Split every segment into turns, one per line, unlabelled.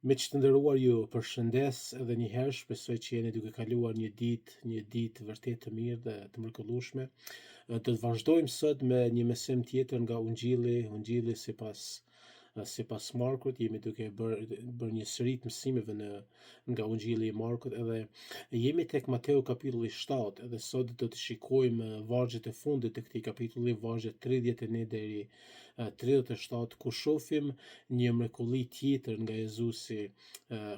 Miq të nderuar, ju përshëndes edhe një herë, shpresoj që jeni duke kaluar një ditë, një ditë vërtet të mirë dhe të mrekullueshme. Do të vazhdojmë sot me një mësim tjetër nga Ungjilli, Ungjilli sipas sipas Markut, jemi duke bërë bërë një seri të mësimeve në nga Ungjilli i Markut edhe jemi tek Mateu kapitulli 7 edhe sot do të shikojmë vargjet e fundit të këtij kapitulli, vargjet 31 deri 37 ku shohim një mrekulli tjetër nga Jezusi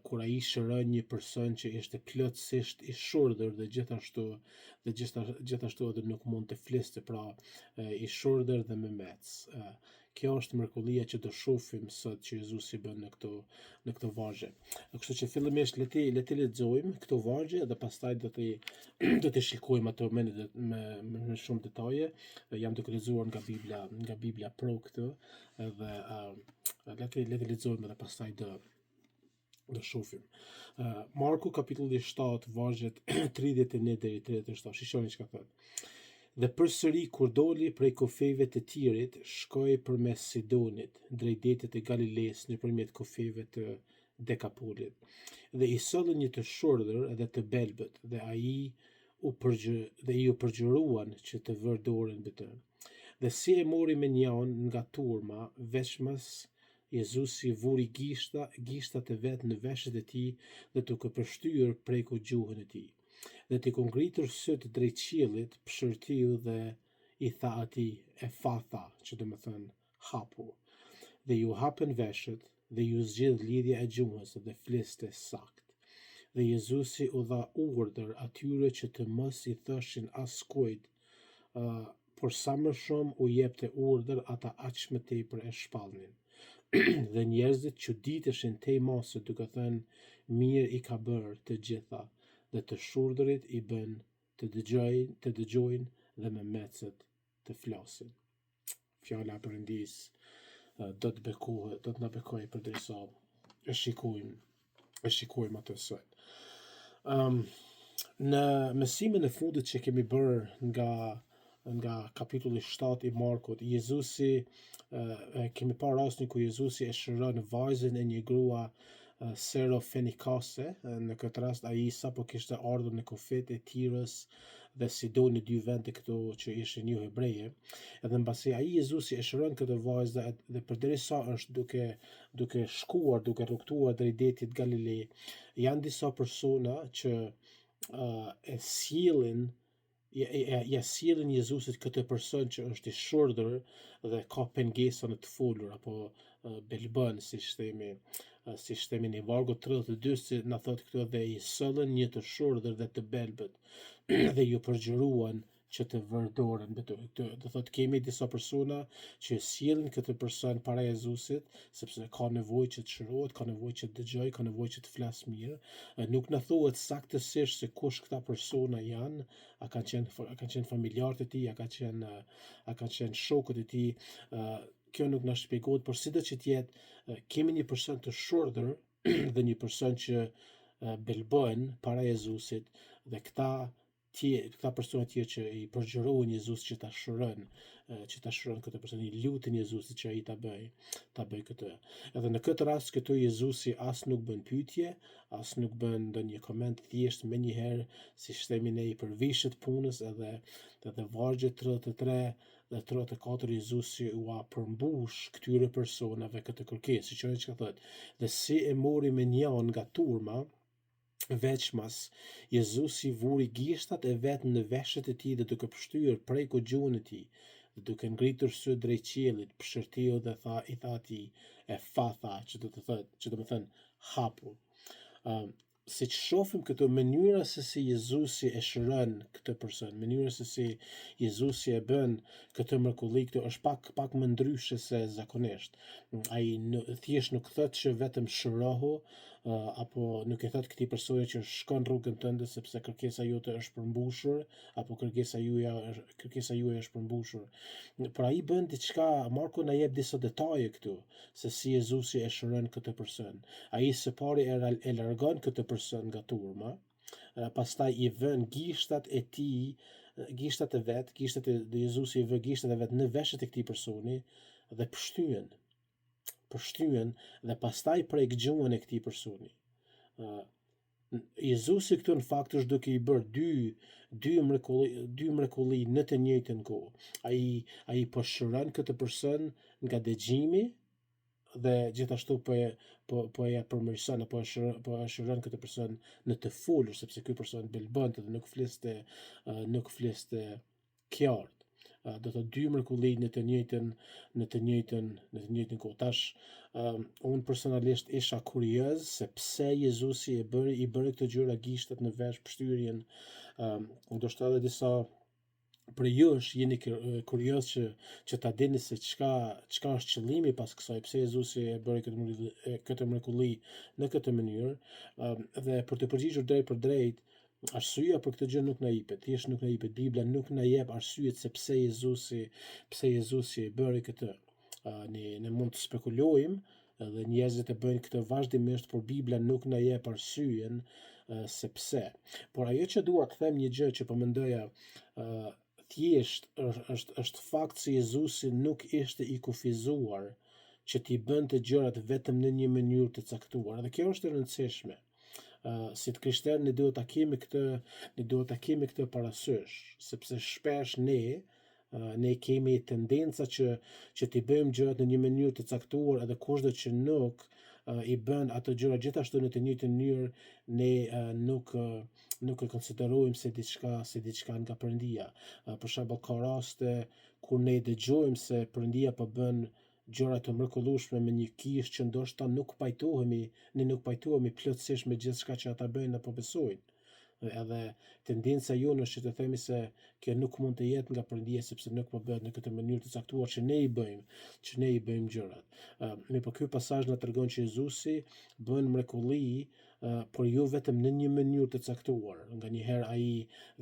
kur ai shëron një person që ishte plotësisht i shurdhër dhe gjithashtu dhe gjithashtu edhe nuk mund të fliste, pra i shurdhër dhe memec. Kjo është mrekullia që do shohim sot që Jezusi bën në këto në këto vargje. Kështu që fillimisht le të le të lexojmë këto vargje dhe pastaj do të do të shikojmë ato me me me shumë detaje. Jam duke lexuar nga Bibla, nga Bibla Pro këtë edhe uh, le të le të lexojmë dhe pastaj do do shohim. Uh, Marku kapitulli 7, vargjet 31 deri 37. Shikoni çka thotë. Dhe përsëri kur doli prej kufijve të Tirit, shkoi përmes Sidonit, drejt detit të Galilesë nëpërmjet kufijve të Dekapolit. Dhe i sollën një të shurdhër dhe të belbët, dhe ai u përgjë, dhe iu përgjëruan që të vërë dorën mbi të. Dhe si e mori mënjanë nga turma, veçmas Jezusi vuri gishta, gishtat e vet në veshët e tij dhe duke pështyrë preku gjuhën e tij. Dhe duke ngritur sytë drejt qiellit, psherëtiu dhe i tha atij, Efatha, që do të thënë hapu. Dhe iu hapën veshët dhe iu zgjidh lidhja e gjuhës dhe fliste sakt. Dhe Jezusi u dha urdhër atyre që të mos i thoshin askujt, uh, por sa më shumë u jepte urdhër, ata aq më tepër e shpallnin. dhe njerëzit çuditeshin tej mase duke thënë, mirë i ka bërë të gjitha, dhe të shurdhërit i bën të dëgjojnë, të dëgjojnë dhe memecët të flasin. Fjala e Perëndisë do të bekohet, do të na bekojë përderisa e shikojmë, e shikojmë atë sot. Um, në mësimin e fundit që kemi bërë nga nga kapitulli 7 i Markut, Jezusi e kemi parë rastin ku Jezusi e shëron vajzën e një grua Serofenikase, në këtë rast ai sapo kishte ardhur në kufijtë e Tirës dhe Sidonit, dy vende këto që ishin jo hebreje, edhe mbasi ai Jezusi e shëron këtë vajzë dhe, dhe përderisa është duke duke shkuar, duke rrugëtuar drejt detit Galile, janë disa persona që uh, e sjellin ja, ja, ja sjellin Jezusit këtë person që është i shurdhër dhe ka pengesa në të folur apo uh, belbën siç themi uh, siç themi në vargu 32 si na thotë këtu dhe i sollën një të shurdhër dhe të belbët dhe iu përgjëruan që të vërë dorën mbi të. Këtë do thotë kemi disa persona që sjellin këtë person para Jezusit sepse ka nevojë që të shërohet, ka nevojë që të dëgjojë, ka nevojë që të flasë mirë. Nuk na thuhet saktësisht se kush këta persona janë, a kanë qenë a kanë qenë familjarët e tij, a kanë qenë a kanë qenë shokët e tij, kjo nuk na shpjegohet, por sido që të jetë, kemi një person të shurdhër dhe një person që belbën para Jezusit dhe këta tje, këta persona tjerë që i përgjërohen Jezusit që ta shëron, që ta shëron këtë person, i luten Jezusit që ai ta bëj, ta bëj këtë. Edhe në këtë rast këtu Jezusi as nuk bën pyetje, as nuk bën ndonjë koment, thjesht menjëherë, siç themi ne i përvishet punës edhe edhe vargjet 33 dhe 34 Jezusi ua përmbush këtyre personave këtë kërkesë. Shikoni çka thotë. Dhe si e mori mënjanë nga turma, Veçmas, Jezusi vuri gishtat e vet në veshët e tij dhe duke pështyrë preku gjuhën e tij, dhe duke ngritur sytë drejt qiellit, psherëtiu dhe tha i tha atij, Efatha, që do të thotë, që do të thënë, hapu. Um, siç shohim këtu mënyra se si Jezusi e shëron këtë person, mënyra se si Jezusi e bën këtë mrekulli këtu është pak pak më ndryshe se zakonisht. Ai thjesht nuk thotë që vetëm shërohu, apo nuk i thotë këtij personi që shko në rrugën tënde sepse kërkesa jote është përmbushur apo kërkesa juaja është kërkesa juaj është përmbushur. Por ai bën diçka, Marku na jep disa detaje këtu se si Jezusi e shëron këtë person. Ai së pari e, e largon këtë person nga turma, pastaj i vën gishtat e tij, gishtat e vet, gishtat e Jezusi i vë gishtat e vet në veshët e këtij personi dhe pështyen. Pështyen dhe pastaj prek gjuhën e këtij personi. Uh, Jezusi këtu në fakt është duke i bërë dy dy mrekulli dy mrekulli në të njëjtën kohë. Ai ai po shëron këtë person nga dëgjimi dhe gjithashtu po e po po e përmirëson apo e shëron po e shëron këtë person në të folur sepse ky person belbonte dhe nuk fliste nuk fliste qartë. Do të dy mrekulli në të njëjtën në të njëjtën në të njëjtën kohë. Tash um, unë personalisht isha kurioz se pse Jezusi e bëri i bëri këto gjëra gishtat në vesh pështyrjen um, ndoshta edhe disa prej jush jeni kurioz që që ta dini se çka çka është qëllimi pas kësaj, pse Jezusi e bëri këtë mrekulli, këtë mrekulli në këtë mënyrë, um, dhe për t'u përgjigjur drejtpërdrejt, arsyeja për këtë gjë nuk na jepet, thjesht nuk na jepet. Bibla nuk na jep arsyet se pse Jezusi, pse Jezusi e bëri këtë. Uh, ne ne mund të spekulojmë dhe njerëzit e bëjnë këtë vazhdimisht, por Bibla nuk na jep arsyen uh, se pse. Por ajo që dua të them një gjë që po mendoja uh, thjesht është është është fakt se Jezusi nuk ishte i kufizuar që t'i bënte gjërat vetëm në një mënyrë të caktuar. Dhe kjo është e rëndësishme. Uh, si të krishterë ne duhet ta kemi këtë, ne duhet ta kemi këtë parasysh, sepse shpesh ne uh, ne kemi tendenca që që t'i bëjmë gjërat në një mënyrë të caktuar edhe kushdo që nuk uh, i bën ato gjëra gjithashtu në të njëjtën mënyrë ne uh, nuk uh, nuk e konsiderojmë se diçka se diçka nga Perëndia. Uh, për shembull ka raste kur ne dëgjojmë se Perëndia po bën gjëra të mrekullueshme me një kishë që ndoshta nuk pajtohemi, ne nuk pajtohemi plotësisht me gjithçka që ata bëjnë apo besojnë. Edhe tendenca jonë është që të themi se kjo nuk mund të jetë nga Perëndia sepse nuk po bëhet në këtë mënyrë të caktuar që ne i bëjmë, që ne i bëjmë gjërat. Uh, mirëpo ky pasazh na tregon që Jezusi bën mrekulli, uh, por jo vetëm në një mënyrë të caktuar. Nganjëherë ai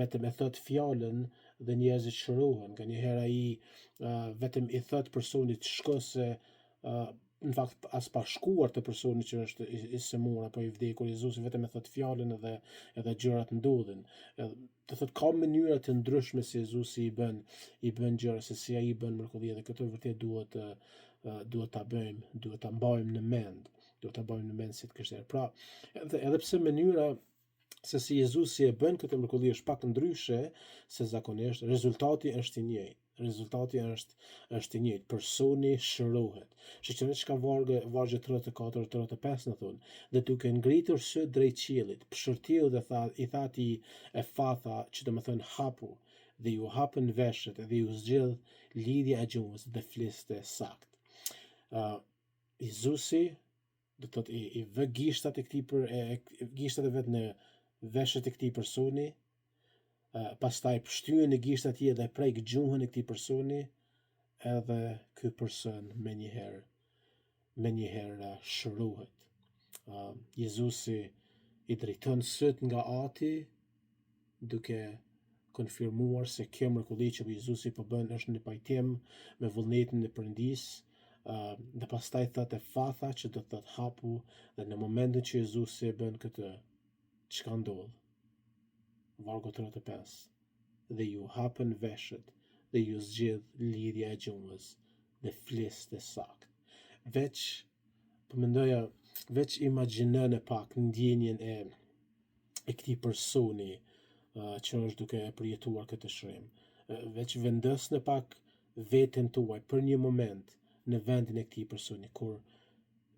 vetëm e thotë fjalën dhe njerëzit shërohen. Nganjëherë ai uh, vetëm i thotë personit shko se uh, në fakt as pa shkuar te personi që është i, i sëmur apo i vdekur, Jezusi vetëm e thotë fjalën edhe edhe gjërat ndodhin. Edhe do thotë ka mënyra të ndryshme se Jezusi i bën i bën gjëra se si ai i bën mrekulli dhe këtë vërtet duhet të duhet ta bëjmë, duhet ta mbajmë në mend, duhet ta mbajmë në mend si të krishterë. Pra, edhe edhe pse mënyra se si Jezusi e bën këtë mrekulli është pak ndryshe se zakonisht, rezultati është i njëjtë. Rezultati është është i njëjtë. Personi shërohet. Shiqoni çka vargje vargje 34 35 na thonë. Dhe duke ngritur sytë drejt qiellit, psherëtiu dhe tha i tha atij Efatha, që do të thonë hapu, dhe iu hapën veshët dhe iu zgjidh lidhja e gjuhës dhe fliste saktë. Uh, Jezusi do të thotë i, i vë gishtat e këtij për e, e, gishtat e vet në veshët e këtij personi, e, pastaj pështyen në gishtat e tij dhe prek gjuhën e këtij personi, edhe ky person menjëherë menjëherë shërohet. Uh, Jezusi i drejton sytë nga Ati duke konfirmuar se kjo mrekulli që Jezusi po bën është në pajtim me vullnetin e Perëndisë, uh, dhe pastaj thotë Efatha që do të thotë hapu dhe në momentin që Jezusi e bën këtë, çka ndodh? Vargu 35 dhe iu hapën veshët dhe iu zgjidh lidhja e gjuhës dhe fliste saktë. Veç, po mendoja, veç imagjinone pak ndjenjën e e këtij personi uh, që është duke e përjetuar këtë shërim. Uh, veç vendosne pak veten tuaj për një moment në vendin e këtij personi kur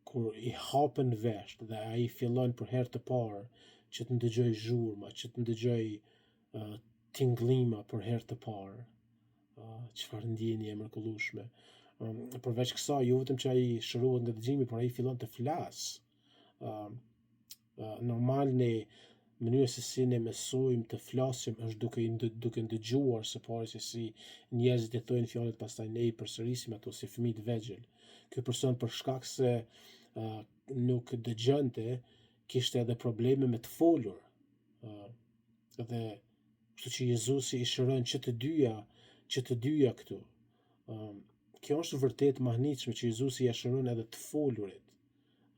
kur i hapen veshët dhe ai fillon për herë të parë që të ndëgjojë zhurma, që të ndëgjojë uh, tingëllima për herë të parë. Uh, çfarë ndjenje e mrekullueshme. Um, përveç kësaj, jo vetëm që ai shërohet nga dëgjimi, por ai fillon të flasë. Uh, normal ne mënyra se si ne mësojmë të flasim është duke duke ndëgjuar së pari se si njerëzit i thonë fjalët, pastaj ne i përsërisim ato si fëmijë të vegjël. Ky person për shkak se uh, nuk dëgjonte, kishte edhe probleme me të folur. Uh, dhe kështu që Jezusi i shëron që të dyja, që të dyja këtu. Uh, kjo është vërtet mahnitshme që Jezusi ia shëron edhe të folurit.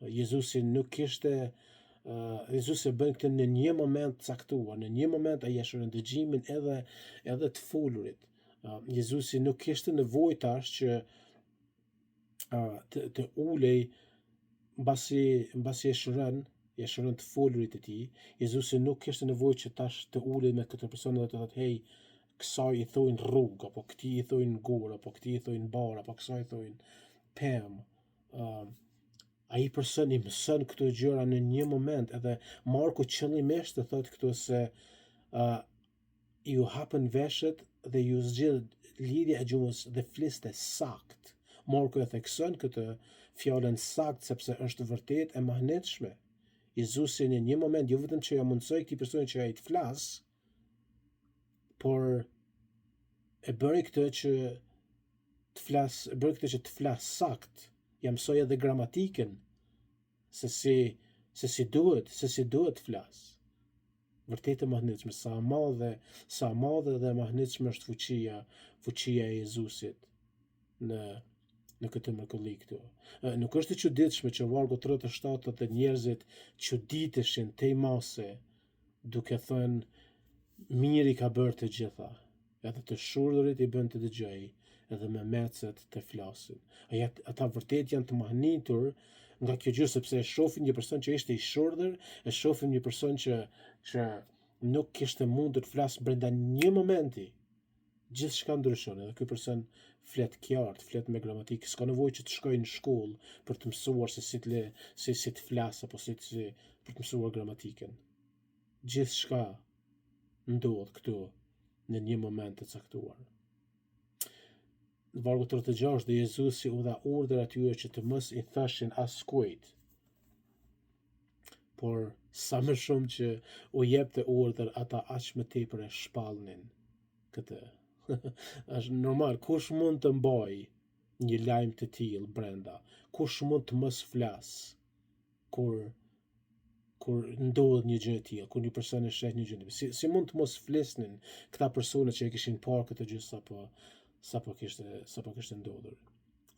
Jezusi nuk kishte uh, Jezusi e bën këtë në një moment të caktuar, në një moment ai ia shëron dëgjimin edhe edhe të folurit. Uh, Jezusi nuk kishte nevojë tash që uh, të, të ulej mbasi mbasi e shëron, e shëron të folurit e tij, Jezusi nuk kishte nevojë që tash të ulej me këtë person dhe të thotë, "Hey, kësaj i thonë rrugë, apo këtij i thonë gur, apo këtij i thonë bar, apo kësaj i thonë pemë." Uh, ai person i mëson këto gjëra në një moment edhe Marku qëllimisht të thotë këtu se uh, iu hapën veshët dhe iu zgjidh lidhja e gjuhës dhe fliste sakt. Marku e thekson këtë fjalën sakt sepse është vërtet e mahnitshme. Jezusi në një moment jo vetëm që ia mundësoi këtij personi që ai të flasë, por e bëri këtë që të flasë, e bëri këtë që të flasë sakt. Ia mësoi edhe gramatikën se si se si duhet, se si duhet të flasë. Vërtet e mahnitshme, sa e madhe, sa e madhe dhe e mahnitshme është fuqia, fuqia e Jezusit në në këtë mrekulli këtu. Nuk është e çuditshme që vargu 37 thotë dhe njerëzit çuditeshin tej mase duke thënë mirë i ka bërë të gjitha. Edhe të shurdhërit i bën të dëgjojë, edhe memecët të flasin. Ai ata vërtet janë të mahnitur nga kjo gjë sepse e shohin një person që ishte i shurdhër, e shohin një person që që nuk kishte mundur të flasë brenda një momenti. Gjithçka ndryshon, edhe ky person flet qartë, flet me gramatikë, s'ka nevojë që të shkojë në shkollë për të mësuar se si të le, se si të flasë apo si të si, për të mësuar gramatikën. Gjithçka ndodh këtu në një moment të caktuar. Në vargu 36 dhe Jezusi u dha urdhër atyre që të mos i thoshin askujt. Por sa më shumë që u jepte urdhër, ata aq më tepër e shpallnin këtë. Është normal, kush mund të mbajë një lajm të tillë brenda? Kush mund të mos flasë kur kur ndodh një gjë e tillë, kur një person e sheh një gjë. Si si mund të mos flisnin këta persona që e kishin parë këtë gjë sapo sapo kishte sapo kishte ndodhur.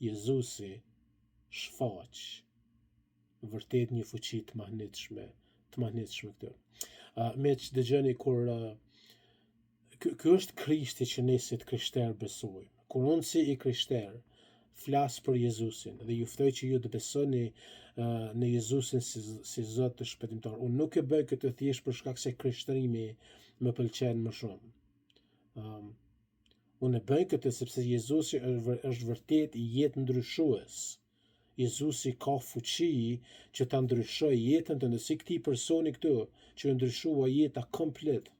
Jezusi shfaq vërtet një fuqi të mahnitshme, të mahnitshme këtu. Uh, miq dëgjoni kur uh, ky, ky është Krishti që ne si të krishterë besojmë. Kur unë si i krishterë flas për Jezusin dhe ju ftoj që ju të besoni uh, në Jezusin si, si Zot e shpëtimtar. Unë nuk e bëj këtë thjesht për shkak se krishterimi më pëlqen më shumë. Um, unë e bëj këtë sepse Jezusi është, është vërtet jetëndryshues. Jezusi ka fuqi që ta ndryshojë jetën tënde, si këtij personi këtu që u ndryshua jeta komplet.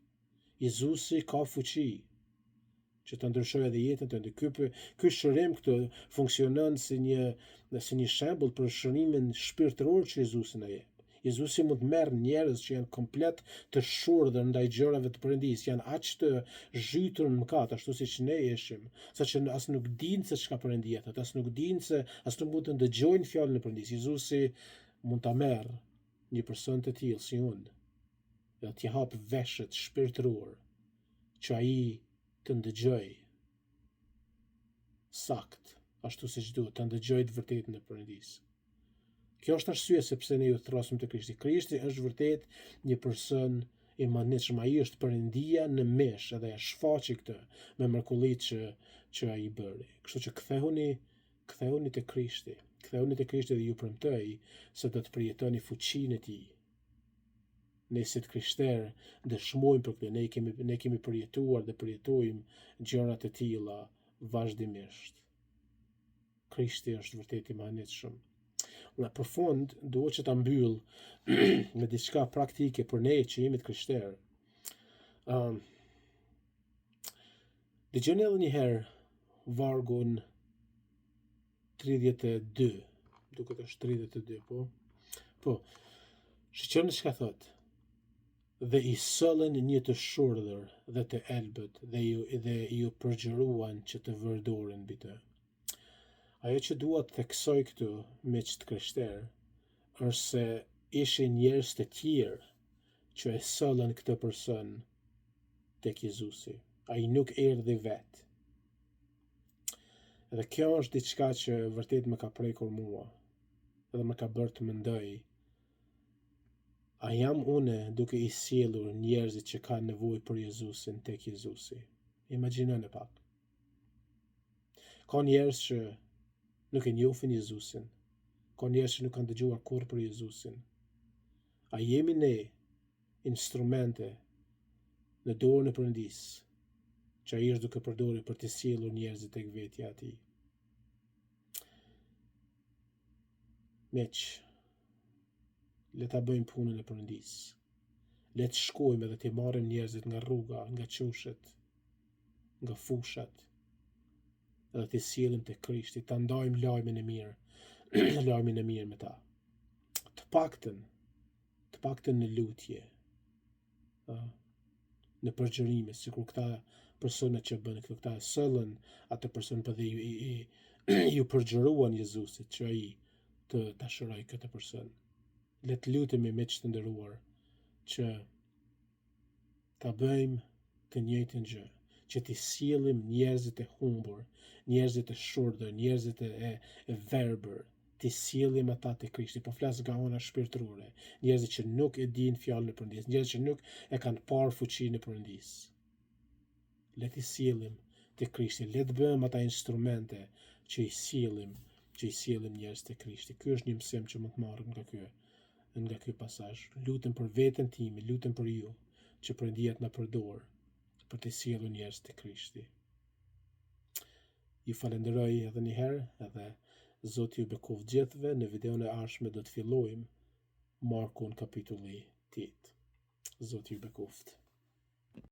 Jezusi ka fuqi që ta ndryshojë edhe jetën tënde. Ky ky shërim këtu funksionon si një si një shembull për shërimin shpirtëror që Jezusi na jep. Jezusi mund të merr njerëz që janë komplet të shurdhër ndaj gjërave të Perëndisë, janë aq të zhytur në mëkat, ashtu siç ne ishim, saqë as nuk dinë se çka Perëndia thotë, as nuk dinë se as nuk mund të ndëgjojnë fjalën e Perëndisë. Jezusi mund ta merr një person të tillë si unë dhe t'i hap veshët shpirtëror që ai të ndëgjojë sakt, ashtu siç duhet, të ndëgjojë të vërtetën e Perëndisë. Kjo është arsye se pse ne ju thërrasim te Krishti. Krishti është vërtet një person i mahnitshëm. Ai është Perëndia në mish edhe e shfaqi këtë me mrekullitë që që ai bëri. Kështu që kthehuni, kthehuni te Krishti. Kthehuni te Krishti dhe ju premtoj se do të përjetoni fuqinë e tij. Ne si të krishterë dëshmojmë për këtë, ne kemi ne kemi përjetuar dhe përjetojmë gjëra të tilla vazhdimisht. Krishti është vërtet i mahnitshëm. Në përfund, duhet që ta mbyll me diçka praktike për ne që jemi të krishterë. Um, dëgjoni edhe një herë vargun 32, duket është 32, po. Po. Shiqoni çka thotë. Dhe i sollën një të shurdhër dhe të elbët dhe iu dhe iu përgjëruan që të vërë dorën mbi të. Ajo që dua të theksoj këtu, miq të krishterë, është se ishin njerëz të tjerë që e sollën këtë person tek Jezusi. Ai nuk erdhi vetë. Dhe kjo është diçka që vërtet më ka prekur mua dhe më ka bërë të mendoj a jam unë duke i sjellur njerëzit që kanë nevojë për Jezusin tek Jezusi. Imagjinoni pak. Ka njerëz që Nuk e njohin Jezusin. Ka njerëz që nuk kanë dëgjuar kurrë për Jezusin. A jemi ne instrumente në dorën e Perëndisë, që ai është duke përdorur për të sjellur njerëzit tek vetja e tij? Miq, le ta bëjmë punën e Perëndisë. Le të shkojmë edhe t'i marrim njerëzit nga rruga, nga qoshet, nga fushat, edhe t'i sjellim te Krishti, ta ndajmë lajmin e mirë, lajmin e mirë me ta. Të paktën, të paktën në lutje, në përgjërime, sikur këta persona që bënë këto, këta e sollën atë person për dhe ju, i, i, iu përgjëruan Jezusit që ai të ta shërojë këtë person. Le të lutemi miq të nderuar që ta bëjmë të njëjtën gjë, që t'i sjellim njerëzit e humbur, njerëzit e shurdhër, njerëzit e, e, e verbër, t'i sjellim ata te Krishti. Po flas nga ana shpirtërore, njerëzit që nuk e dinë fjalën e Perëndisë, njerëzit që nuk e kanë parë fuqinë e Perëndisë. Le t'i sjellim te Krishti, le të bëhem ata instrumente që i sjellim, që i sjellim njerëz te Krishti. Ky është një mësim që mund të marrim nga ky nga ky pasazh. Lutem për veten time, lutem për ju, që Perëndia të na përdor për të sjellur njerëz te Krishti. Ju falenderoj edhe një herë, edhe Zoti ju bekoftë gjithëve. Në videon e ardhshme do të fillojmë Markun kapitulli 8. Zoti ju bekoftë.